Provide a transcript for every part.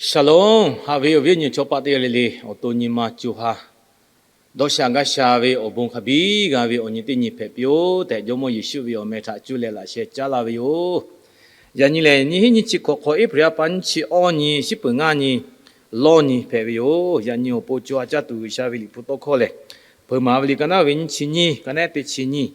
Shalom, haꞈ ve awˬ viˉ awˬ nyi chaw paˆ teˇ g'aˇ le le, awˬ to nyi ma co ha dawˇ sha gaˇ sha ve awˬ bon hk'a biˇ g'a ve awˬ nyi teˇ nyi hpehꞈ piˇ-oˆ tehꞈ, Jawˇmawˇ Yeˍsuˆ ve awˬ meh htaꞈ cuˇ leh laꞈ sheh caˉ laˇ ve yoˬ. Yaꞈ nyi lehˬ, nyiˇ hinˉ nyiˇ chi hkawꞈ hk'awꞈ, April ha pa nyiˇ chi awˇ nyi, shiˉ peuˬ ngaˇ nyi, lawˇ nyi hpehꞈ ve yoˬ. Yaꞈ nyi awˬ pon co ha caˇ tuˬ G'uiˬsha ve Liꞈ hpu tawˇ hkawˇ lehˬ, Hpeuꞈ maˍ ve liꞈ ka naˉ ve nyiˇ chi nyiˇ, ka naˉ teˇ chi nyiˇ.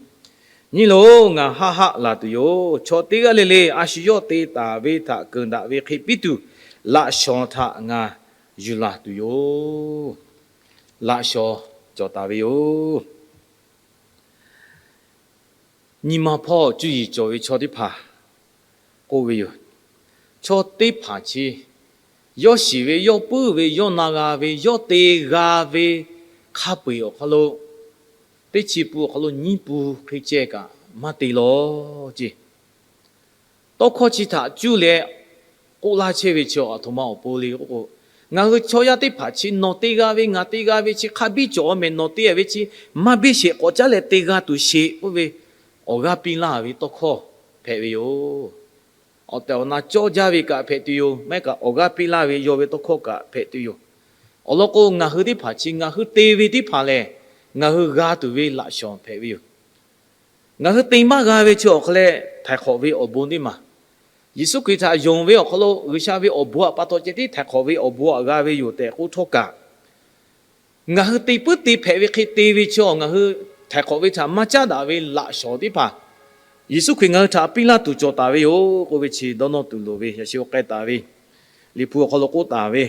Nyiˇ loˬ, ngaˬ haˆ haˆ laˬ tuˬ yoˬ. Chaw teˇ g'aˇ le le a shu yawˇ te taˍ ve htaꞈ keunˍ daꞈ ve hk'e piˇ tuˬ, laꞈ shawnˍ htaꞈ ngaˬ yuˬ laˬ tuˬ yoˬ. Laꞈ shawnˍ cawˬ taˍ ve yoˬ. Nyi ma hpawˇ cuˇ yiˍ cawˬ ve chaw teˇ hpaˍ k'oˆ ve yoˬ. Chaw teˇ hpaˍ chi yawˇ shiˍ ve, yawˇ puiˉ ve, yawˇ na g'a ve, yawˇ te g'a ve hk'a peu-eˬ awˬ hk'aw lo, teˇ chi pun awˬ hk'aw lo nyiˇ pun hk'e ceh kaꞈ maˇ te lawˬ ce. Tawˇ hkawˇ chi htaꞈ cuˇ leh k'oˆ laˇ chehˇ ve chi aˬ htoꞈ ma awˬ pon le k'oˆ k'o, ngaˬ hui chaw yaˇ teˇ hpaˍ chi nawˬ te g'a ve, ngaˬ te g'a ve chi hk'a biˇ cawˬ-a mehˍ, nawˬ te-a ve chi maˇ biˇ sheˍ, k'awꞈ caˉ leh te g'a tuˬ sheˍ k'oˆ ve awˬ g'aˇ piˇ laˇ ve tawˇ hkawˇ hpehꞈ ve yoˬ. Awˬ tehˬ awˬ na cawˇ jaˇ ve kaꞈ hpehꞈ tuˬ yoˬ. Maˇ heˆ kaꞈ awˬ g'aˇ piˇ laˇ ve yaw ve tawˇ hkawˇ kaꞈ hpehꞈ tuˬ yoˬ. Awˬ lawn k'o, ngaˬ hui teˇ hpaˍ chi ngaˬ hui te ve teˇ hpaˍ lehˬ, ngaˬ hui g'a tuˬ ve laꞈ shawnˍ hpehꞈ ve yoˬ. Ngaˬ hui te maˇ g'a ve chi awˬ hk'aw leh htaiˍ hk'awꞈ ve awˬ bon teˇ maˬ, Yeˍsuˆ Hkriꞈ htaꞈ yonˍ ve awˬ hk'aw lo G'uiˬsha ve awˬ bon htaꞈ pa taw ceh tiˉ htaiˍ hk'awꞈ ve awˬ bon htaꞈ g'a ve yoˬ tehꞈ k'oˆ htawˇ kaꞈ, ngaˬ hui te puiˉ te hpehꞈ ve hk'e te ve chi ngaˬ hui htaiˍ hk'awꞈ ve htaꞈ maˇ caˉ daꞈ ve laꞈ shawnˍ teˇ hpaˍ, Yeˍsuˆ Hkriꞈ ngaˬ hui htaꞈ piˇ laˇ tuˬ cawˬ taˍ ve yoˬ k'oˆ ve chi dawˇ nawˇ tuˬ loˍ ve, yaꞈ shi k'ai taˍ ve Liꞈ hpu awˬ hk'aw lo k'oˆ taˍ ve,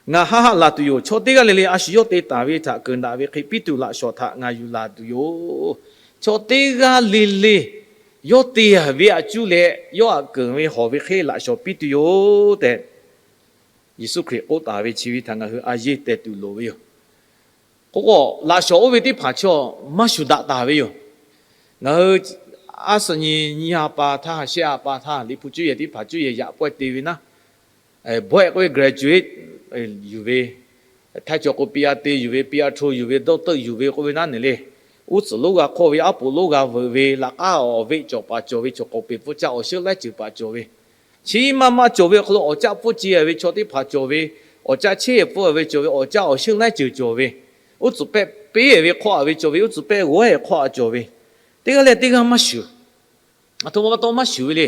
ngaˬ haˆ haˆ laˬ tuˬ yoˬ. Chaw teˇ g'aˇ le le a shu yawˇ te taˍ ve htaꞈ keunˍ daꞈ ve hk'e piˇ tuˬ laꞈ shawnˍ htaꞈ ngaˬ yuˬ laˬ tuˬ yoˬ. Chaw teˇ g'aˇ le le yawˇ te-a ve htaꞈ cuˇ leh yawˇ htaꞈ keunˍ ve hawˬ ve hk'e laꞈ shawnˍ piˇ tuˬ yoˬ tehꞈ, Yeˍsuˆ Hkriꞈ k'oˆ taˍ ve chi ve htaꞈ ngaˬ hui a yeˇ teh tuˬ loˍ ve yoˬ. K'o k'o, laꞈ shawnˍ oˇ ve teˇ hpaˍ chaw maˇ shuˍ daꞈ taˍ ve yoˬ. Ngaˬ hui a suhˍ nyi nyiˇ ha pa htaˇ, shehˆ ha pa htaˇ Liꞈ hpu cuˇ yehˬ teˇ hpaˍ cuˇ yehˬ yaꞈ pawehˇ te ve naˉ, bawehˆ k'oˆ ve graduate yuˬ ve, htaiˇ cawˬ k'o piˇ a te yuˬ ve, piˇ a hto yuˬ ve, doctor yuˬ ve k'oˆ ve naˉ neˬ le. Uˉ tcuhˍ lonˉ g'a hk'awˇ ve, aˉ poꞈ lonˉ g'a veuꞈ ve, laꞈ k'aˉ awˬ veˆ cawˬ paˍ cawˬ ve, chaw k'awꞈ peꞈ pfuhˇ caˇ awˬ sheuˆ laiˉ ceuˬ paˍ cawˬ ve, chi maˇ maˇ cawˬ ve awˬ hk'aw lo awˬ caˆ pfuhˇ ce ve chaw teˇ hpaˍ cawˬ ve, awˬ caˆ chehˇ pfuhˇ ve cawˬ ve, awˬ caˆ awˬ sheuˆ laiˉ ceuˬ cawˬ ve, uˉ tcuhˍ pehˆ peˉ ve hk'awˇ a ve cawˬ ve, uˉ tcuhˍ pehˆ g'awˉ hk'awˇ a cawˬ ve, teˇ g'aˇ leh teˇ g'aˇ maˇ shuˍ. Aˬ htoꞈ ma pa taw maˇ shuˍ ve le.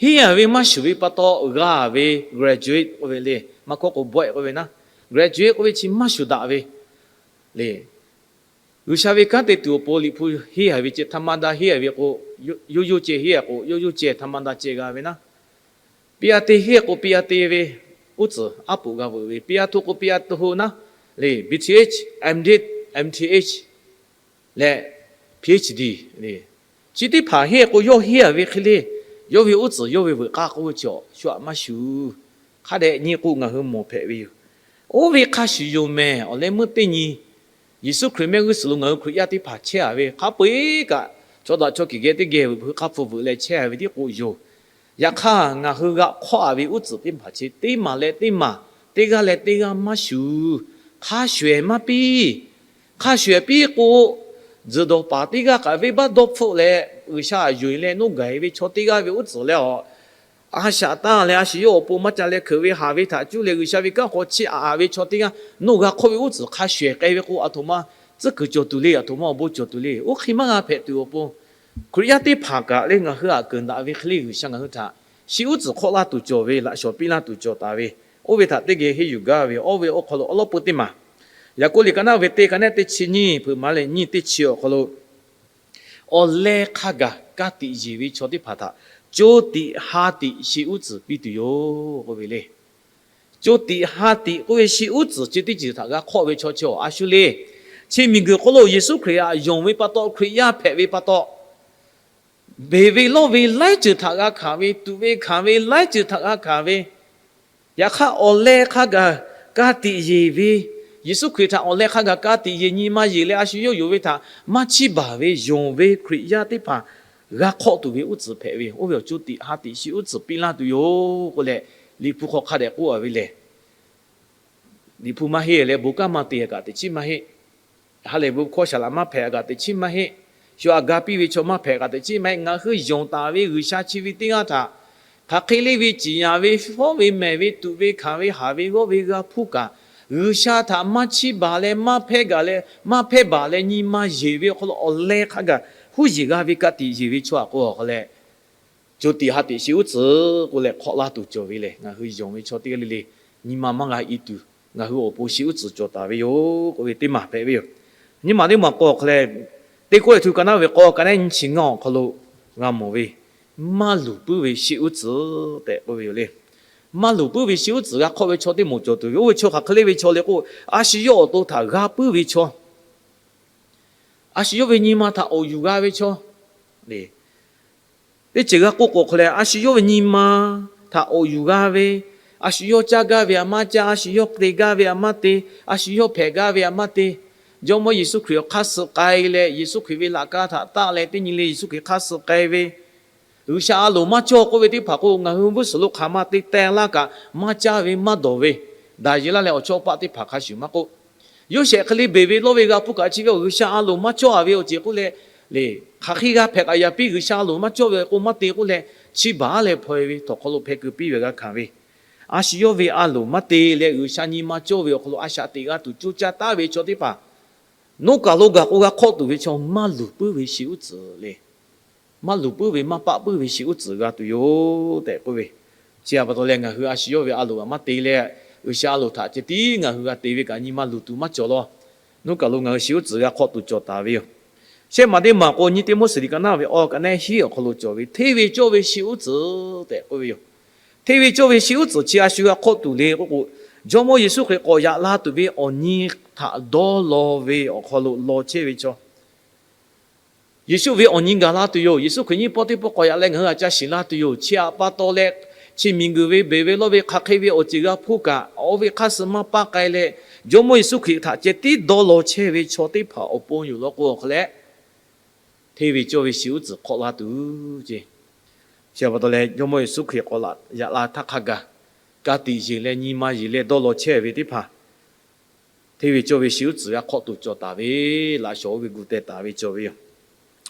Henˇ a ve maˇ shuˍ ve pa taw g'a ve graduate k'oˆ ve le. Maˇ hkawˇ k'o bawehˆ k'oˆ ve naˉ, graduate k'oˆ ve chi maˇ shuˍ daꞈ ve le. G'uiˬsha ve kanˉ te tuˬ awˬ pon Liꞈ hpu henˇ a ve ceh ธรรมดา henˇ a ve k'o, yoˇ yoˇ ceh henˇ a k'o, yoˇ yoˇ ceh ธรรมดา ceh g'a ve naˉ, piˇ a te henˇ k'o piˇ a te ve, uˉ tcuhˍ aˉ poꞈ g'a veuꞈ ve, piˇ a hto k'o piˇ a hto naˉ le, B Th, M Th, M Th leh Ph D le. Chi teˇ hpaˍ henˇ k'o yawˇ henˇ a ve hk'e le, yawˇ ve uˉ tcuhˍ yawˇ ve veuꞈ k'aˇ k'oˆ ve chi shu aꞈ maˇ shuˍ. Hk'a dehꞈ nyi k'o ngaˬ hui mawˬ hpehꞈ ve yoˬ. Oˇ ve hk'a shuˍ yoˬ mehˍ. Awˬ leh meuˇ teˇ nyi Yeˍsuˆ Hkriꞈ mehˆ g'uˇ suhˍ lo ngaˬ hui Hkriꞈ yaˇ teˇ hpaˍ chehˇ a ve hk'a peu-eˬ kaꞈ, chaw daꞈ chaw kiˬ geh teˇ geh veuꞈ hk'a hpu veuꞈ leh chehˇ a ve tiˉ k'o yoˬ. Yaꞈ hk'aˇ ngaˬ hui g'a hk'awˇ a ve uˉ tcuhˍ teˇ hpaˍ chi teˇ maˬ leh teˇ maˬ, teˇ g'aˇ leh teˇ g'aˇ maˇ shuˍ. Hk'a shuˍ ehˍ maˇ piˇ. Hk'a shuˍ ehˍ piˇ k'o, tzuhˬ dawˬ paˍ teˇ g'aˇ kaꞈ venˇbaˆ dawˇ hpfuhˆ leh G'uiˬsha yonˍ leh noˇ gaˬ ve chaw teˇ g'aˇ ve uˉ tcuhˍ leh a a shaꞈ tanˇ leh a shu yawˇ awˬ pon maˇ ca leh hkeuꞈ ve haˍ ve htaꞈ cuˇ leh G'uiˬsha ve kanˉ hk'aw chiˇ aꞈ ve chaw teˇ g'aˇ noˇ g'a hk'awˇ ve uˉ tcuhˍ hk'a shuˍ ehˍ k'ai ve k'o, aˬ htoꞈ ma tcuhˉ kuiˬ cawˬ tuˬ le, aˬ htoꞈ ma awˬ bon cawˬ tuˬ le. Oˇ hk'e maˇ g'a hpehꞈ tuˬ awˬ pon, Hkriꞈ yaˇ teˇ hpaˍ kaꞈ leh ngaˬ hui aꞈ keunˍ daꞈ ve hk'e le G'uiˬsha ngaˬ hui htaꞈ shi uˉ tcuhˍ hk'awˆ laˇ tuˬ cawˬ ve, laꞈ shawnˍ piˇ laˇ tuˬ cawˬ taˍ ve, oˇ ve htaꞈ teˇ geh henˇ yuˬ gaˇ ve awˬ ve awˬ hk'aw lo awˬ lawn peu teˇ maˬ, Yaˍkoˆ liꞈ ka naˉ ve teˇ ka naˉ teˇ chi nyiˇ hpeuꞈ maˍ leh nyiˇ teˇ chi awˬ hk'aw lo, awˬ leh hk'a gaˬ ka tiꞈ yeˬ ve chaw teˇ hpaˍ htaꞈ co tiꞈ ha tiꞈ shi uˉ tcuhˍ piˇ tuˬ yoˬ k'oˆ ve le. Co tiꞈ ha tiꞈ k'oˆ ve shi uˉ tcuhˍ chi teˇ ceuˬ htaꞈ g'a hk'awˇ ve chaw chi a shu le. Chi miˬguiˬ hk'oˆ lo Yeˍsuˆ Hkriꞈ htaꞈ yonˍ ve pa taw, Hkriꞈ yaˇ hpehꞈ ve pa taw, beˬ ve lawˇ ve laiˉ ceuˬ htaꞈ g'a hkanˍ ve, tuꞈ ve hkanˍ ve laiˉ ceuˬ htaꞈ g'a hkanˍ ve, yaꞈ hk'aˇ awˬ leh hk'a gaˬ ka tiꞈ yeˬ ve, Yeˍsuˆ Hkriꞈ htaꞈ awˬ leh hk'a gaˬ ka tiꞈ yeˬ nyi ma yeˬ leh a shu yawˇ yonˍ ve htaꞈ maˇ chiˇ baˬ ve yonˍ ve Hkriꞈ yaˇ teˇ hpaˍ g'a hk'awˇ tuˬ ve uˉ tcuhˍ hpehꞈ ve, oˇ ve awˬ co tiꞈ ha tiꞈ shi uˉ tcuhˍ piˇ laˇ tuˬ yoˬ k'oˆ leh, Liꞈ hpu hk'aw hk'a dehꞈ k'oˆ a ve lehˬ, Liꞈ hpu maˇ heˆ leh bon kanˉ maˇ te kaꞈ teꞈ chiˉ maˇ heˆ. Ha lehˬ bon hkawˇ shaˍ laꞈ maˇ hpehꞈ kaꞈ teꞈ chiˉ maˇ heˆ. Shu aꞈ ga piˇ ve chaw maˇ hpehꞈ kaꞈ teꞈ chiˉ maˇ heˆ. Ngaˬ hui yonˍ taˍ ve G'uiˬsha chi ve teˇ g'aˇ htaꞈ hk'aˬ hk'e le ve ciˍ yanˍ ve, fawˉ ve mehˬ ve, tuꞈ ve hkanˍ ve, haˍ ve g'awˇ ve g'a hpuˇ kaꞈ, G'uiˬsha htaꞈ maˇ chiˇ baˬ leh, maˇ hpehˇ gaˬ leh, maˇ hpehˇ baˬ leh nyi ma yeˬ ve awˬ hk'aw lo awˬ leh hk'a gaˬ huˉ yeˬ g'a ve ka tiꞈ yeˬ ve chaw aꞈ k'o awˬ hk'aw leh, co tiꞈ ha tiꞈ shi uˉ tcuhˍ k'oˆ leh hk'awꞈ laˇ tuˬ cawˬ ve lehˬ, ngaˬ hui yonˍ ve chaw teˇ g'aˇ le le nyi ma maˇ g'a i tuˬ, ngaˬ hui awˬ pon shi uˉ tcuhˍ cawˬ taˍ ve yoˬ k'oˆ ve teˇ maˬ hpehꞈ ve yoˬ. Nyi ma teˇ maˬ k'o awˬ hk'aw leh, Teˇ Kawˇrenˍhtuˆ ka naˉ ve k'awˇ ka naˉ nyiˇ chi ngaˇ awˬ hk'aw lo g'a mawˬ ve, maˇ luˬ puiˉ ve shi uˉ tcuhˍ tehꞈ k'oˆ ve yoˬ le. Maˇ luˬ puiˉ ve shi uˉ tcuhˍ g'a hk'awˆ ve chaw teˇ moˍ cawˬ tuˬ ve, oˇ ve chaw hk'aˬ hk'e le ve chaw le k'o, a shu yawˇ awˬ to htaꞈ g'a puiˉ ve chaw, a shu yawˇ ve nyi ma htaꞈ awˬ yuˬ g'a ve chaw le. Teˇ ceuˬ g'a k'oˆ k'o hk'aw leh, a shu yawˇ ve nyi ma htaꞈ awˬ yuˬ g'a ve, a shu yawˇ caˇ gaˇ ve aꞈ maˇ caˇ, a shu yawˇ te gaˇ ve aꞈ maˇ te, a shu yawˇ hpehꞈ gaˇ ve aꞈ maˇ te, Jawˇmawˇ Yeˍsuˆ Hkriꞈ awˬ hk'aˇ suh k'ai leh, Yeˍsuˆ Hkriꞈ ve laꞈ ka htaꞈ taˆ leh teˇ nyi le Yeˍsuˆ Hkriꞈ hk'aˇ suh k'ai ve, G'uiˬsha a loˍ maˇ cawˇ k'oˆ ve teˇ hpaˍ k'o, ngaˬ hui vuiˇ suhˍ lo hk'aˬ ma te teh laˇ kaꞈ maˇ caˇ ve maˇ dawˬ ve, daꞈ yeˬ laˇ leh awˬ chawˇ paˆ teˇ hpaˍ hk'a shuˍ maˇ k'oˆ, Yoˇsehꞈ hk'e le beˬ ve lawˇ ve g'a hpuˇ kaꞈ chi ve G'uiˬsha a loˍ maˇ cawˇ a ve awˬ ceuˬ k'oˆ leh, le, hk'aˬ hk'e g'a hpehꞈ kaꞈ yaꞈ piˇ G'uiˬsha a loˍ maˇ cawˇ ve k'o maˇ te k'oˆ leh, chi baˬ leh hpaw e ve htawnˍ hk'aw lo hpeh keu piˇ ve g'a hkanˍ ve, a shu yawˇ ve a loˍ maˇ te leh G'uiˬsha nyi ma cawˇ ve awˬ hk'aw lo a shaꞈ teꞈ g'a tuˬ coˇ caˇ taˍ ve chaw teˇ hpaˍ, nawˬ kaˬ lo gaˬ k'o g'a hk'awˆ tuˬ ve chaw maˇ luˬ puiˉ ve shi uˉ tcuhˍ le. Maˇ luˬ puiˉ ve maˇ paˆ puiˉ ve shi uˉ tcuhˍ g'a tuˬ yoˬ tehꞈ k'oˆ ve. Chi htaꞈ pa taw leh ngaˬ hui a shu yawˇ ve a loˍ kaꞈ maˇ te leh, G'uiˬsha a loˍ htaꞈ ceh tiˉ ngaˬ hui g'a te ve kaꞈ nyi ma luˬ tuˬ maˇ cawˬ law. Nawˬ kaˬ lo ngaˬ hui shi uˉ tcuhˍ g'a hk'awˆ tuˬ cawˬ taˍ ve yoˬ. Shehˆ maˬ teˇ maˬ k'o nyiˇ Tiˆmoˉseˍ liꞈ ka naˉ ve awˇ ka naˉ hiˉ awˬ hk'aw lo cawˬ ve hteˇ ve cawˇ ve shi uˉ tcuhˍ tehꞈ k'oˆ ve yoˬ. Hteˇ ve cawˇ ve shi uˉ tcuhˍ chi a shu g'a hk'awˆ tuˬ le k'oˆ k'o, Jawˇmawˇ Yeˍsuˆ Hkriꞈ k'awꞈ yaꞈ la tuˬ ve awˬ nyi htaꞈ dawˇ law ve awˬ hk'aw lo law chehˇ ve chaw Yeˍsuˆ ve awˬ nyi gaˬ la tuˬ yoˬ. Yeˍsuˆ Hkriꞈ nyiˇ pawˆ teˇ pawˆ k'awꞈ yaꞈ leh ngaˬ hui htaꞈ ca shiˍ la tuˬ yoˬ. Chi htaꞈ pa taw leh, chi miˬguiˬ ve beˬ ve lawˇ ve hk'aˬ hk'e ve awˬ ceuˬ g'a hpuˇ kaꞈ, oˇ ve hk'aˇ suh maˇ paˇ k'ai leh, Jawˇmawˇ Yeˍsuˆ Hkriꞈ htaꞈ ceh tiˉ dawˇ law chehˇ ve chaw teˇ hpaˍ awˬ pon yoˬ law k'o awˬ hk'aw leh, hteˇ ve cawˇ ve shi uˉ tcuhˍ hk'awˆ la tuˬ ce. Chi htaꞈ pa taw leh Jawˇmawˇ Yeˍsuˆ Hkriꞈ k'awꞈ yaꞈ la htaˇ hk'a gaˬ, ka tiꞈ yeˬ leh nyi ma yeˬ leh dawˇ law chehˇ ve teˇ hpaˍ hteˇ ve cawˇ ve shi uˉ tcuhˍ g'a hk'awˆ tuˬ cawˬ taˍ ve, laꞈ shawnˍ oˇ ve gu teh taˍ ve cawˬ ve yoˬ.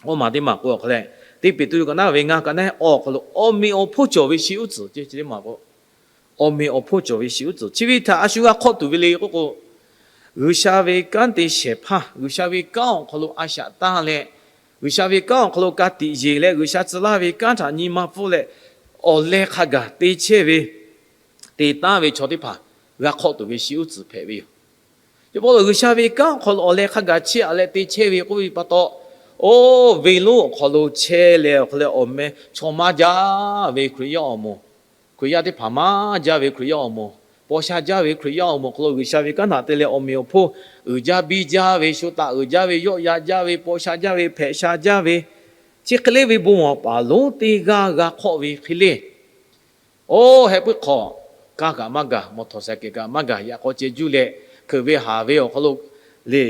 Oˇ maˬ teˇ maˬ k'o awˬ hk'aw leh, teˇ Peˍtruˆ ka naˉ ve ngaˇ ka naˉ awˇ awˬ hk'aw lo awˬ meꞈ awˬ hponˇ cawˬ ve shi uˉ tcuhˍ ce, chi teˇ maˬ k'o, awˬ meꞈ awˬ hponˇ cawˬ ve shi uˉ tcuhˍ chi ve htaꞈ a shu g'a hk'awˆ tuˬ ve le k'oˆ k'o, G'uiˬsha ve kanˉ te shehˍ hpaˇ, G'uiˬsha ve kanˉ awˬ hk'aw lo a shaꞈ tanˇ leh, G'uiˬsha ve kanˉ awˬ hk'aw lo ka tiꞈ yeˬ leh G'uiˬsha tcuh laˇ ve kanˉ htaꞈ nyi ma pfuhˇ leh, awˬ leh hk'a gaˬ te chehˇ ve, te taˍ ve chaw teˇ hpaˍ g'a hk'awˆ tuˬ ve shi uˉ tcuhˍ hpehꞈ ve yoˬ. Chi pa taw G'uiˬsha ve kanˉ awˬ hk'aw lo awˬ leh hk'a gaˬ chiˇ aꞈ leh te chehˇ ve k'oˆ ve pa taw, oˇ ve lonˉ awˬ hk'aw lo chehˇ leh awˬ hk'aw leh awˬ meh chaw maˇ jaˇ ve Hkriꞈ yaˇ awˬ moˍ, Hkriꞈ yaˇ teˇ hpaˍ maˇ jaˇ ve Hkriꞈ yaˇ awˬ moˍ, paw sha jaˇ ve Hkriꞈ yaˇ awˬ moˍ awˬ hk'aw lo G'uiˬsha ve kanˉ htaꞈ te leh awˬ meꞈ awˬ hponˇ uiˍ jaˇ biˇ jaˇ ve, shu taꞈ uiˍ jaˇ ve, yawˆ yan jaˇ ve, paw sha jaˇ ve, hpehꞈ sha jaˇ ve, chi hk'e le ve bon awˬ paˍ lonˉ teˇ g'aˇ g'a hk'awˆ ve hk'e le. Oˇ heh puiˉ hk'awꞈ, kaˇ kaꞈ maˇ gaˬ, mawˬ htawˍ saˍ kehˬ kaꞈ maˇ gaˬ, yaꞈ k'aw ceh juˇ leh, hkeuꞈ ve haˍ ve awˬ hk'aw lo le,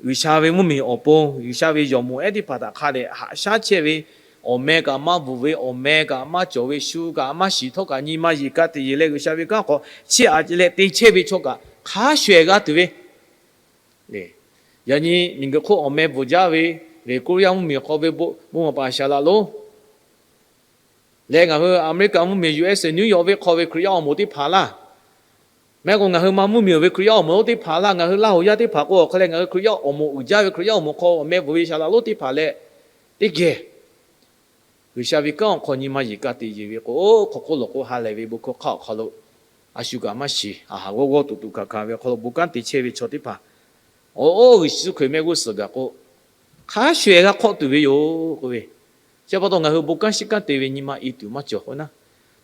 G'uiˬsha ve mvuhˇmiˬ awˬ pon, G'uiˬsha ve yawˬ moˍ ehˉ teˇ hpaˍ htaꞈ hk'a dehꞈ haꞈ shaˉ chehˇ ve, awˬ meh kaꞈ maˇ bvuhˬ ve, awˬ meh kaꞈ maˇ cawˬ ve, shu kaꞈ maˇ shiˍ htawˇ kaꞈ nyi ma yeˬ ka tiꞈ yeˬ leh G'uiˬsha ve kanˉ hk'aw chiˇ aꞈ leh te chehˇ ve chaw kaꞈ hk'a shuˍ ehˍ g'a tuˬ ve, yaꞈ nyi miˬguiˬ hk'oˆ awˬ meh bvuhˬ jaˇ ve, le Koˇriˇyaˇ mvuhˇmiˬ hk'aw ve bon awˬ paˍ shaˍ laꞈ lonˉ leh ngaˬ hui Aˍmeˍriˆkaˍ mvuhˇmiˬ U S A New York ve hk'aw ve Hkriꞈ yaˇ awˬ moˍ teˇ hpaˍ laˇ. Mehˆ k'o ngaˬ hui ma mvuhˇmiˬ ve Hkriꞈ yaˇ awˬ moˍ lonˉ teˇ hpaˍ laˇ. Ngaˬ hui Laˇ huˍ yaˇ teˇ hpaˍ k'o awˬ hk'aw leh ngaˬ hui Hkriꞈ yaˇ awˬ moˍ uiˍ jaˇ ve Hkriꞈ yaˇ awˬ moˍ hk'aw awˬ meh bvuhˬ ve shaˍ laꞈ lonˉ teˇ hpaˍ leh teˇ geh G'uiˬsha ve kanˉ awˬ hk'aw nyi ma yeˬ ka tiꞈ yeˬ ve k'o, hk'aw hk'oˆ lawˬ k'o ha lehˬ ve bon hkawˇ hk'aˇ awˬ hk'aw lo a shu kaꞈ maˇ shiˍ, a haˍ g'awˇ g'awˇ tuꞈ tuꞈ hkanˍ hkanˍ ve awˬ hk'aw lo bon kanˉ te chehˇ ve chaw teˇ hpaˍ, oˇ Yeˍsuˆ Hkriꞈ mehˆ g'uˇ suhˍ gaˬ k'o, hk'a shuˍ ehˍ g'a hk'awˆ tuˬ ve yoˬ k'oˆ ve. Chi pa taw ngaˬ hui bon kanˉ shiˉ kanˉ te ve nyi ma i tuˬ maˇ cawˬ k'o naˉ,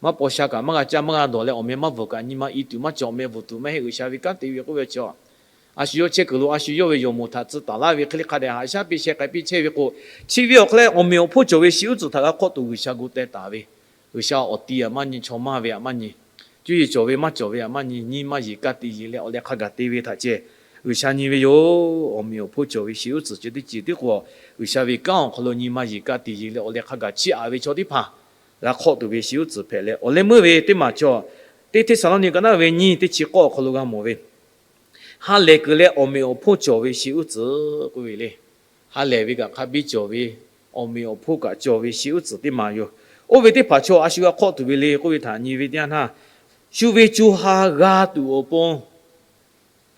maˇ paw sha kaꞈ maˇ g'a caˇ maˇ g'a dawˬ leh awˬ meh maˇ bvuhˬ kaꞈ nyi ma i tuˬ maˇ cawˬ. Awˬ meh bvuhˬ tuˬ maˇ heˆ, G'uiˬsha ve kanˉ te ve k'oˆ ve chi a shu yawˇ chehˇ kuiˬ lo a shu yawˇ ve yawˬ moˍ htaꞈ tcuh taˍ laˇ ve hk'e le hk'a dehꞈ haꞈ shaˉ piˇ sheh k'ai piˇ chehˇ ve k'o, chi ve awˬ hk'aw leh awˬ meꞈ awˬ hponˇ cawˬ ve shi uˉ tcuhˍ htaꞈ g'a hk'awˆ tuˬ G'uiˬsha gu teh taˍ ve, G'uiˬsha awˬ ti aꞈ maˇ nyi, chaw maˇ ve aꞈ maˇ nyi, cuˇ yiˍ cawˬ ve maˇ cawˬ ve aꞈ maˇ nyi, nyi ma yeˬ ka tiꞈ yeˬ leh awˬ leh hk'a gaˬ te ve htaꞈ ceh G'uiˬsha nyi ve yoˬ. Awˬ meꞈ awˬ hponˇ cawˬ ve shi uˉ tcuhˍ ceh teˇ ceuˬ tiˉ k'o, G'uiˬsha ve kanˉ awˬ hk'aw lo nyi ma yeˬ ka tiꞈ yeˬ leh awˬ leh hk'a gaˬ chiˇ aꞈ ve chaw teˇ hpaˍ g'a hk'awˆ tuˬ ve shi uˉ tcuhˍ hpehꞈ leh, awˬ leh meuˇ ve teˇ maˬ cawˬ, teˇ Hteˇsaˍlawˇniˆ ka naˉ ve nyiˇ teˇ chi k'awˇ awˬ hk'aw lo g'a mawˬ ve, ha lehˬ kuiˬ leh awˬ meꞈ awˬ hponˇ cawˬ ve shi uˉ tcuhˍ k'oˆ ve le. Ha lehˬ ve kaꞈ hk'a biˇ cawˬ ve, awˬ meꞈ awˬ hponˇ kaꞈ cawˬ ve shi uˉ tcuhˍ teˇ maˬ yoˬ. Oˇ ve teˇ hpaˍ chaw a shu g'a hk'awˆ tuˬ ve le k'oˆ ve htaꞈ nyi ve teˇ yanˇ htaˇ, shu ve co ha g'a tuˬ awˬ pon,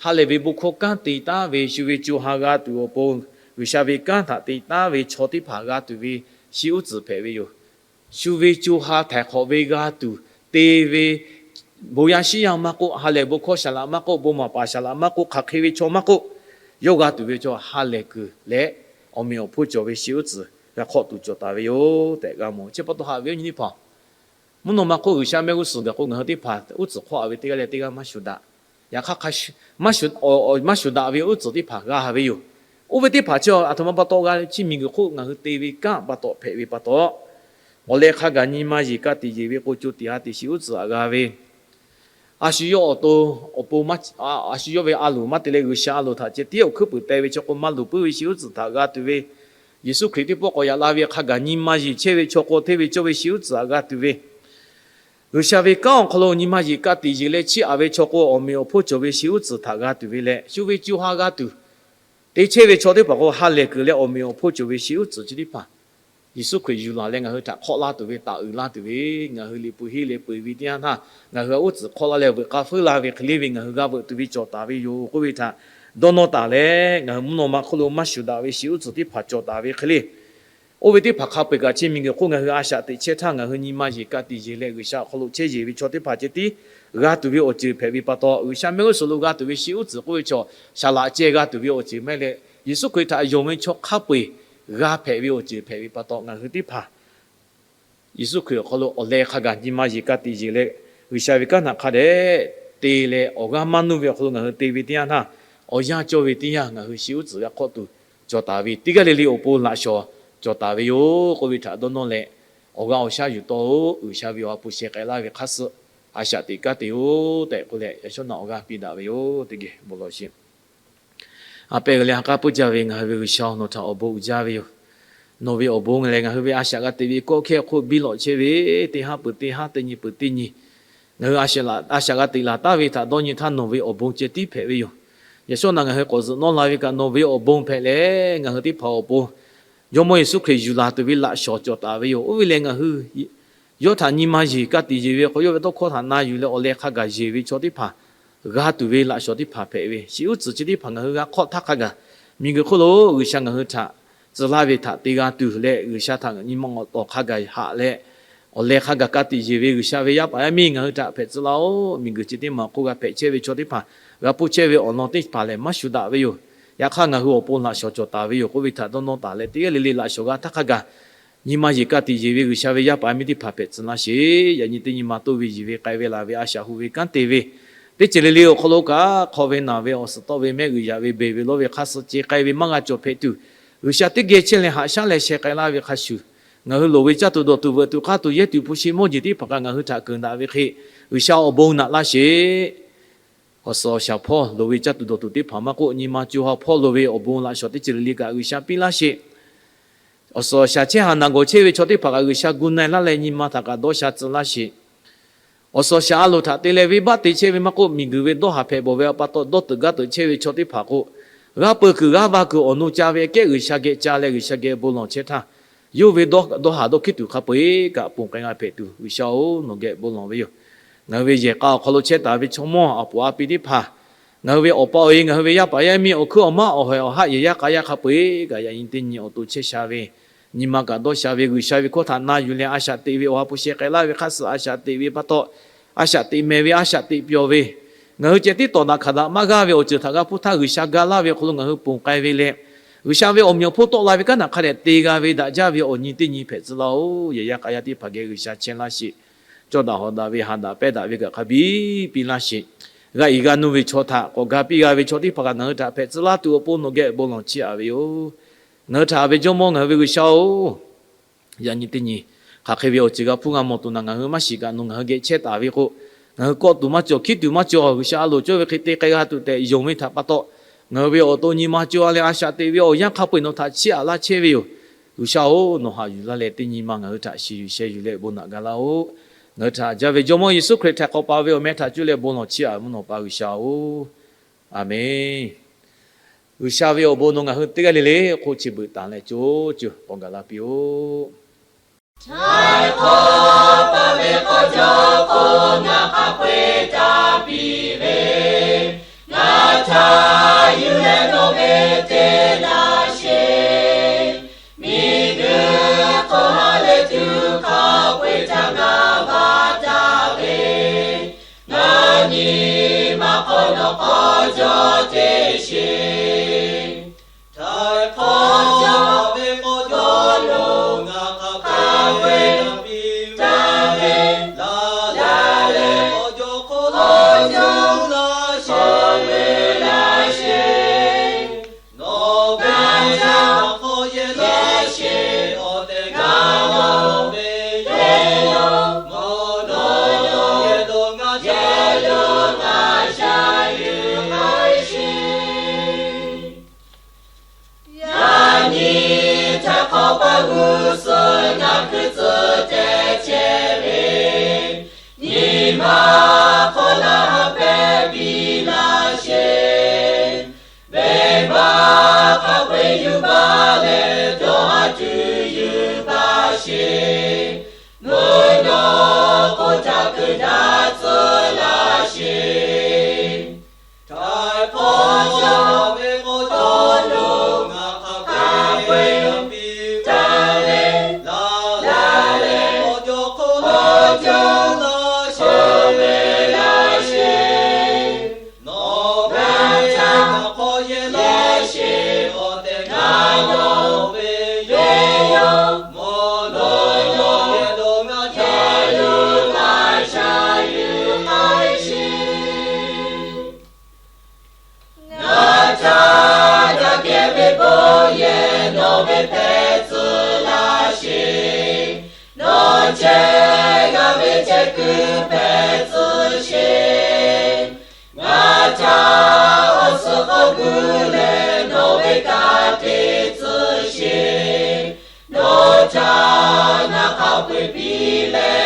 ha lehˬ ve bon hkawˇ kanˉ te taˉ ve, shu ve co ha g'a tuˬ awˬ pon, G'uiˬsha ve kanˉ htaꞈ te taˉ ve chaw teˇ hpaˍ g'a tuˬ ve shi uˉ tcuhˍ hpehꞈ ve yoˬ. Shu ve co ha htaiˍ hk'awꞈ ve g'a tuˬ te ve, bon yaˇ shiˉ yaˇ maˇ k'oˆ, ha lehˬ bon hkawˇ saˍ laꞈ maˇ k'oˆ, bon maˍ paˍ saˍ laꞈ maˇ k'oˆ, hk'aˬ hk'e ve chaw maˇ k'oˆ, yawˇ g'a tuˬ ve chaw ha lehˬ kuiˬ leh awˬ meꞈ awˬ hponˇ cawˬ ve shi uˉ tcuhˍ g'a hk'awˆ tuˬ cawˬ taˍ ve yoˬ tehꞈ g'a mawˬ. Chi pa taw haꞈ ve awˬ nyi teˇ hpaˍ, mvuhˇ naw ma hk'oˆ G'uiˬsha mehˆ g'uˇ suhˍ gaˬ k'o ngaˬ hui teˇ hpaˍ uˉ tcuhˍ hk'awˆ ve teˇ g'aˇ leh teˇ g'aˇ maˇ shuˍ daꞈ. Yaꞈ hk'aˇ, maˇ shuˍ daꞈ ve uˉ tcuhˍ teˇ hpaˍ g'a ve yoˬ. Oˇ ve teˇ hpaˍ chi aˬ htoꞈ ma pa taw g'a le, chi miˬguiˬ hk'oˆ ngaˬ hui te ve kanˉ pa taw hpehꞈ ve pa taw, awˬ leh hk'a gaˬ nyi ma yeˬ ka tiꞈ yeˬ ve k'o, co tiꞈ ha tiꞈ shi uˉ tcuhˍ aꞈ g'a ve, a shu yawˇ awˬ to awˬ pon, a shu yawˇ ve a loˍ maˇ te leh G'uiˬsha a loˍ htaꞈ ceh tiˉ awˬ hkuiˉ puiˍ teh ve chaw k'o maˇ luˬ puiˉ ve shi uˉ tcuhˍ htaꞈ g'a tuˬ ve, Yeˍsuˆ Hkriꞈ teˇ pawˆ k'awꞈ yaꞈ la ve hk'a gaˬ nyi ma yeˬ chehˇ ve chaw k'o hteˇ ve cawˇ ve shi uˉ tcuhˍ aꞈ g'a tuˬ ve, G'uiˬsha ve kanˉ awˬ hk'aw lo nyi ma yeˬ ka tiꞈ yeˬ leh chiˇ aꞈ ve chaw k'o awˬ meꞈ awˬ hponˇ cawˬ ve shi uˉ tcuhˍ htaꞈ g'a tuˬ ve leh, shu ve co ha g'a tuˬ te chehˇ ve chaw teˇ hpaˍ k'o ha lehˬ kuiˬ leh awˬ meꞈ awˬ hponˇ cawˬ ve shi uˉ tcuhˍ chi teˇ hpaˍ Yeˍsuˆ Hkriꞈ yuˬ laˬ leh ngaˬ hui htaꞈ hk'awˆ laˇ tuˬ ve, taˍ uiˍ laˇ tuˬ ve, ngaˬ hui liꞈ pui henˇ leh peu eˬ ve teˇ yanˇ htaˇ ngaˬ hui a uˉ tcuhˍ hk'awˆ laˇ leh veuꞈ k'aˇ feuˉ la ve hk'e le ve ngaˬ hui g'a veuꞈ tuˬ ve cawˬ taˍ ve yoˬ k'oˆ ve htaꞈ dawˇ nawˇ taˍ leh, ngaˬ hui mvuhˇ naw ma hk'oˆ lo maˇ shuˍ daꞈ ve shi uˉ tcuhˍ teˇ hpaˍ cawˬ taˍ ve hk'e le. Oˇ ve teˇ hpaˍ hk'a peu eˬ kaꞈ chi miˬguiˬ hk'oˆ ngaˬ hui a shaꞈ teꞈ chehˇ htaˇ ngaˬ hui nyi ma yeˬ ka tiꞈ yeˬ leh G'uiˬsha awˬ hk'aw lo chehˇ yeˬ ve chaw teˇ hpaˍ ceh tiˉ g'a tuˬ ve awˬ ceuˬ hpehꞈ ve pa taw, G'uiˬsha mehˆ g'uˇ suhˍ lo g'a tuˬ ve shi uˉ tcuhˍ k'oˆ ve chaw, saˍ laꞈ ceh g'a tuˬ ve awˬ ceuˬ maˇ heˆ leh, Yeˍsuˆ Hkriꞈ htaꞈ yonˍ ve chaw hk'a peu eˬ g'a hpehꞈ ve awˬ ceuˬ hpehꞈ ve pa taw, ngaˬ hui teˇ hpaˍ Yeˍsuˆ Hkriꞈ awˬ hk'aw lo awˬ leh hk'a gaˬ nyi ma yeˬ ka tiꞈ yeˬ leh, G'uiˬsha ve kanˉ htaꞈ hk'a dehꞈ te leh, awˬ g'aˇ maˇ nuˇ ve awˬ hk'aw lo ngaˬ hui te ve teˇ yanˇ htaˇ, awˬ yanˇ cawˇ ve teˇ yanˇ ngaˬ hui shi uˉ tcuhˍ g'a hk'awˆ tuˬ cawˬ taˍ ve, teˇ g'aˇ le le awˬ pon laꞈ shawˍ cawˬ taˍ ve yoˬ k'oˆ ve htaꞈ dawˇ nawˇ leh, awˬ g'aˇ awˬ shaˉ yuˬ tawˇ-oˆ. G'uiˬsha ve awˬ ha hpu sheh k'ai laˇ ve hk'aˇ suh a shaꞈ teꞈ kaˉ te-oˆ tehꞈ k'oˆ leh, yaꞈ shawˉ naꞈ awˬ g'aˇ piˇ daꞈ ve yoˬ. Teˇ geh bon lawˬ sheˍ. A pehˬ g'uiˬ leh ha k'aˉ puiˉ jaˇ ve ngaˬ hui ve G'uiˬsha-oˬ, nawˬ htaꞈ awˬ bon uiˍ jaˇ ve yoˬ. Nawˬ ve awˬ bon leh ngaˬ hui ve a shaꞈ g'a teꞈ ve kawˆ hkehˇ hk'oˆ biˇ lawꞈ chehˇ ve, teˇ haˉ peuˬ teˇ haˉ, teˇ nyi peuˬ teˇ nyi, ngaˬ hui a shaꞈ g'a teꞈ laˬ taˍ ve htaꞈ dawˇ nyi htaˇ nawˬ ve awˬ bon ceh tiˉ hpehꞈ ve yoˬ. Yaꞈ shawˉ naꞈ ngaˬ hui k'awꞈ zuhꞈ nawˇ la ve kaꞈ nawˬ ve awˬ bon hpehꞈ leh, ngaˬ hui teˇ hpaˍ awˬ pon Jawˇmawˇ Yeˍsuˆ Hkriꞈ yuˬ laˬ tuˬ ve laꞈ shawˍ cawˬ taˍ ve yoˬ. Oˇ ve lehˬ ngaˬ hui yawˇ htaꞈ nyi ma yeˬ ka tiꞈ yeˬ ve k'o, yawˇ ve tawˇ hkawˇ htaꞈ na yuˬ leh awˬ leh hk'a gaˬ yeˬ ve chaw teˇ hpaˍ g'a tuˬ ve laꞈ shawˍ teˇ hpaˍ hpehꞈ ve, shi uˉ tcuhˍ chi teˇ hpaˍ ngaˬ hui g'a hk'awˆ htaˇ hk'a gaˬ, miˬguiˬ hk'oˆ lo G'uiˬsha ngaˬ hui htaꞈ tcuh laˇ ve htaꞈ te g'a tuˬ leh, G'uiˬsha htaꞈ nyi ma awˬ tawˍ hk'a gaˬ haꞈ leh, awˬ leh hk'a gaˬ ka tiꞈ yeˬ ve G'uiˬsha ve yaˇ paˍ yaˇ miˇ ngaˬ hui htaꞈ hpehꞈ tcuh laˇ-oˆ. Miˬguiˬ chi teˇ maˬ hk'oˆ g'a hpehꞈ chehˇ ve chaw teˇ hpaˍ, g'a hpuˇ chehˇ ve awˬ lawn teˇ hpaˍ lehˬ maˇ shuˍ daꞈ ve yoˬ. Yaꞈ hk'aˇ ngaˬ hui awˬ pon laꞈ shawˍ cawˬ taˍ ve yoˬ k'oˆ ve htaꞈ dawˇ nawˇ taˍ leh, teˇ g'aˇ le le laꞈ shawˍ g'a htaˇ hk'a gaˬ, nyi ma yeˬ ka tiꞈ yeˬ ve G'uiˬsha ve yaˇ paˍ yaˇ miˇ teˇ hpaˍ hpehꞈ tcuh laˇ sheˍ. Yaꞈ nyi teˇ nyi ma toˇ ve yiˬ ve k'ai ve laˬ ve a shaꞈ hu ve kanˉ te ve, teˇ ceuˬ le le awˬ hk'aw lo kaꞈ hk'aw ve naˬ ve awˬ suhˍ tawˆ ve mehˆ g'uiˬ yaꞈ ve beˬ ve lawˇ ve hk'aˇ suh ce k'ai ve maˇ g'a cawˬ hpehꞈ tuˬ, G'uiˬsha teˇ geh chehˇ leh haꞈ shaˉ leh sheh k'ai laˇ ve hk'a shuˍ, ngaˬ hui loˍ ve caˇ tuˬ dawˬ tuˬ veuꞈ tuˬ k'aˇ tuˬ yehˇ tuˬ hpu shi mawˇ jeˬ teˇ hpaˍ kaꞈ ngaˬ hui htaꞈ keunˍ daꞈ ve hk'e, G'uiˬsha awˬ bon naꞈ laˇ sheˍ. Awˬ suhˍ awˬ shaˍ hpawˇ loˍ ve caˇ tuˬ dawˬ tuˬ teˇ hpaˍ maˇ k'oˆ, nyi ma co ha hpawˇ loˍ ve awˬ bon laꞈ shawˍ teˇ ceuˬ le le kaꞈ G'uiˬsha piˇ laˇ sheˍ. Awˬ suhˍ awˬ shaˍ chehˇ haˍ naˬ gawˬ chehˇ ve chaw teˇ hpaˍ kaꞈ G'uiˬsha gu na-e laˇ leh nyi ma htaꞈ kaꞈ dawˇ sha tcuh laˇ sheˍ. Awˬ suhˍ awˬ shaˍ a loˍ htaꞈ te leh venˇbaˆ te chehˇ ve maˇ k'oˆ, miˬguiˬ ve dawˇ haˍ hpehꞈ bawˬ ve awˬ pa taw dawˇ teuꞈ gaˇ teuꞈ chehˇ ve chaw teˇ hpaˍ k'o, g'aˇ peu kuiˬ g'aˇ va kuiˬ awˬ nu ca ve aꞈ kehˉ G'uiˬsha geh ca leh G'uiˬsha geh bon lawˬ chehˇ htaˇ, yawˇ ve dawˇ haˍ dawˇ hkiˉ tuˬ hk'a peu-eˬ kaꞈ ponˬ k'ai g'a hpehꞈ tuˬ G'uiˬsha-oˬ, nawˬ geh bon lawˬ ve yoˬ. Ngaˬ hui ve yehˬ k'a awˬ hk'aw lo chehˇ taˍ ve chaw mawˇ a poˍ a pi teˇ hpaˍ, ngaˬ hui ve awˬ pa awˬ e, ngaˬ hui ve yaˇ paˍ yaˇ miˇ awˬ hkuiˉ awˬ maˉ awˬ hawehˬ awˬ haˆ yehˬ yaˇ k'a yaˇ hk'a peu-eˬ kaꞈ yaꞈ nyi teˇ nyi awˬ to chehˇ sha ve, nyi ma kaꞈ dawˇ sha ve G'uiˬsha ve hkawˇ htaꞈ na yuˬ leh a shaꞈ teꞈ ve awˬ ha hpu sheh k'ai laˇ ve hk'aˇ suh a shaꞈ teꞈ ve pa taw, a shaꞈ teꞈ mehˍ ve a shaꞈ teꞈ pyawˬ ve, ngaˬ hui ceh tiˉ tawˍ daꞈ hkaˍ daꞈ maˇ g'aˇ ve awˬ ceuˬ htaꞈ g'a hpuˇ htaˇ G'uiˬsha ga laˇ ve awˬ hk'aw lo ngaˬ hui ponˬ k'ai ve leh, G'uiˬsha ve awˬ meꞈ awˬ hponˇ tawˆ la ve kanˉ htaꞈ hk'a dehꞈ te g'a ve daꞈ jaˇ ve awˬ nyi teˇ nyi hpehꞈ tcuh laˇ-oˬ. Yehˬ yaˇ k'a yaˇ teˇ hpaˍ geh G'uiˬsha chehˇ laˇ sheˍ. Cawˇ daꞈ hawˍ daꞈ ve haꞈ daꞈ pehˇ daꞈ ve kaꞈ hk'a biˇ piˇ laˇ sheˍ. G'a iˍ g'a nu ve chaw htaꞈ k'awꞈ ga piˇ g'a ve chaw teˇ hpaˍ kaꞈ ngaˬ hui htaꞈ hpehꞈ tcuh laˇ tuˬ awˬ pon nawˬ geh bon lawˬ chiˇ aꞈ ve yoˬ. Ngaˬ hui htaꞈ ve Jawˇmawˇ ngaˬ hui ve G'uiˬsha-oˬ, yaꞈ nyi teˇ nyi hk'aˬ hk'e ve awˬ ceuˬ g'a hpuˇ g'a mawˬ tuˬ naˬ ngaˬ hui maˇ shiˍ kaꞈ nawˬ ngaˬ hui geh chehˇ taˍ ve k'o, ngaˬ hui kawˆ tuˬ maˇ cawˬ, hkiˉ tuˬ maˇ cawˬ, G'uiˬsha a loˍ cawˇ ve hk'e te k'ai g'a tuˬ tehꞈ yonˍ ve htaꞈ pa taw, ngaˬ hui ve awˬ to nyi ma co ha leh a shaꞈ teꞈ ve awˬ yanˇ hk'a peu-eˬ nawˬ htaꞈ chiˇ aꞈ laˇ chehˇ ve yoˬ. G'uiˬsha-oˬ, nawˬ haꞈ yuˬ laˇ leh teˇ nyi ma ngaˬ hui htaꞈ shiˍ yuˬ sheh yuˬ leh bon naꞈ ga laˇ-oˆ. Ngaˬ hui htaꞈ haꞈ jaˇ ve Jawˇmawˇ Yeˍsuˆ Hkriꞈ htaiˍ hk'awꞈ pa ve awˬ meh htaꞈ cuˇ leh bon lawˬ chiˇ aꞈ mvuhˇ naw pa G'uiˬsha-oˬ, Aˍmenˍ. G'uiˬsha ve awˬ bon nawˬ ngaˬ hui teˇ g'aˇ le le hk'oˆ chi beuꞈ tanˍ leh co co k'awꞈ gaˬ la piˇ-oˆ. Htaiˍ hk'awˇ paˍ ve k'aw jawˇ k'o, ngaˬ hk'a peu-eˬ taˇ piˇ ve, ngaˬ htaꞈ yuˬ leh nawˬ ve te laˇ sheˍ. Miˬguiˬ hk'oˆ ha lehˬ tuˬ hk'a peu-eˬ htaꞈ ngaˬ va taˍ ve, ngaˬ nyi ma hk'aw nawˬ k'aw jawˇ te sheˍ. Htaiˍ hk'awˇ paˍ ve k'aw jawˇ lo ngaˬ hk'a peu-eˬ taˇ piˇ ve, laˬ leh k'aw jawˇ hk'oˆ lo cuˇ laˇ sheˍ, ve laˇ sheˍ. Nawˬ ve htaꞈ hk'aw yehˇ laˇ sheˍ, awˬ tehˬ gaˇ ve yehˇ yoˬ. Mvuhˇ naw yehˬ lo ngaˬ yehˇ lo ngaˬ shaˍ yuˬ k'ai sheˍ. Yaꞈ nyi htaiˍ hk'awˇ paˍ g'uˇ suhˍ ngaˬ hkui tcuh te chehˇ ve, nyi ma hk'aw laˇ ha pehˇ piˇ laˇ sheˍ. Venˇbaˆ hk'a peu-eˬ yuˬ baˬ leh, dawˇ haˍ tuˬ yuˬ baˬ sheˍ. Mvuhˇ naw hk'oˆ htaꞈ kuiˬ daꞈ tcuh laˇ sheˍ. Htaiˍ hk'awˇ paˍ ve k'aw jawˇ lo ngaˬ hk'a peu-eˬ taˇ piˇ taˇ ve, laˬ leh k'aw jawˇ hk'oˆ lo cuˇ laˇ sheˍ, ve laˇ sheˍ. Nawˬ ve htaꞈ hk'aw yehˇ laˇ sheˍ, awˬ tehˬ gaˇ ve yehˇ yoˬ. Mvuhˇ naw yehˬ lo ngaˬ yehˇ lo ngaˬ shaˍ yuˬ k'ai sheˍ. Ngaˬ htaꞈ daꞈ kehˬ ve bon yehˬ nawˬ ve hpehꞈ tcuh laˇ sheˍ. Nawˬ chehˇ g'a ve chehˇ kuiˬ hpehꞈ tcuh sheˍ. Ngaˬ htaꞈ awˬ suhˍ hk'aw gu leh nawˬ ve ka te tcuh sheˍ. Nawˬ htaꞈ ngaˬ hk'a peu-eˬ piˇ leh